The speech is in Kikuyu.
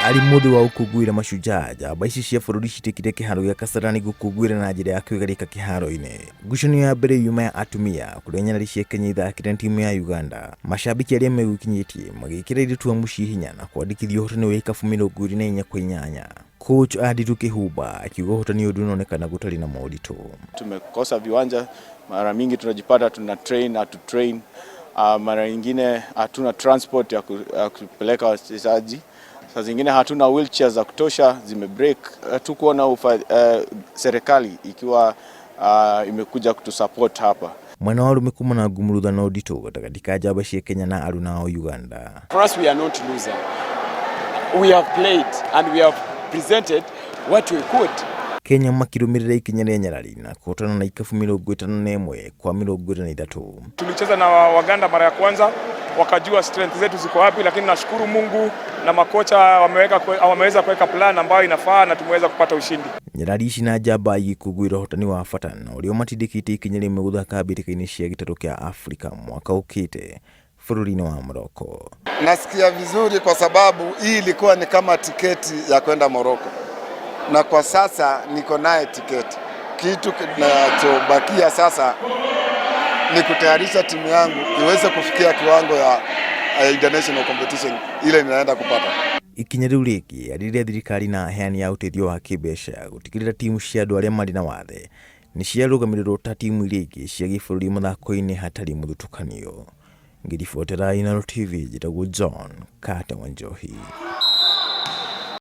Arĩ mũthĩ wa gũkũngũĩra Mashujaa, njamba ici cia bũrũri citĩkire kĩharo gĩa Kasarani gũkũngũĩra na njĩra ya kwĩgarĩka kĩharo-inĩ. Ngucanio ya mbere yuma ya atumia kũrĩa nyarari cia Kenya ithakire na timu ya Uganda. Macambĩki arĩa megũkinyĩtie magĩkĩra airĩtu a mũciĩ hinya na kwandĩkithia ũhotani wa ikabu 24 kwa 8. Coach Andrew Kĩhumba akiuga ũhotani ũyũ ndũnonekana gũtarĩ na moritũ. Tumekosa viwanja, mara mingi tunajipata tuna train hatu train. Mara nyingine hatuna transport ya kupeleka wachezaji. Saa zingine hatuna wheelchair za kutosha, zime break. Hatukuona serikali ikiwa imekuja kutusupport hapa. Mwena wa arũme kuma na ngumurutha na ũnditũ gatagatĩ ka njamba cia Kenya na aruna ao Uganda. For us, we are not loser. We have played and we have presented what we could. Kenya makĩrũmĩrĩra ikinya rĩa nyarari na kũhotana na ikabu 51 kwa 53. Tulicheza na Waganda mara ya kwanza, wakajua strength zetu ziko wapi, lakini nashukuru Mungu na makocha wameweza kuweka plan ambayo inafaa na tumeweza kupata ushindi. Nyarari ici na njamba igĩkũngũĩra ũhotani wa bata na ũrĩa ũmatindĩkĩte ikinya rĩmwe gũthaka mbĩtĩka-inĩ cia gĩtarũ kĩa Afrika mwaka ũkĩte bũrũri-inĩ wa Morocco. Nasikia vizuri kwa sababu hii ilikuwa ni kama tiketi ya kwenda Morocco, na kwa sasa niko naye tiketi. Kitu kinachobakia sasa ni kutayarisha timu yangu iweze kufikia kiwango ya international competition ile ninaenda kupata. Ikinya rĩu rĩngĩ arĩ rĩa thirikari na aheani a ũteithio wa kĩmbeca gũtigĩrĩra timu cia andũ arĩa marĩ na wathe nĩ ciarũgamĩrĩrwo ta timu iria ingĩ cia gĩbũrũri mathako-inĩ hatarĩ mũthutũkanio. Ngĩribotera Inooro TV, njĩtagwo John Kate Wanjohi.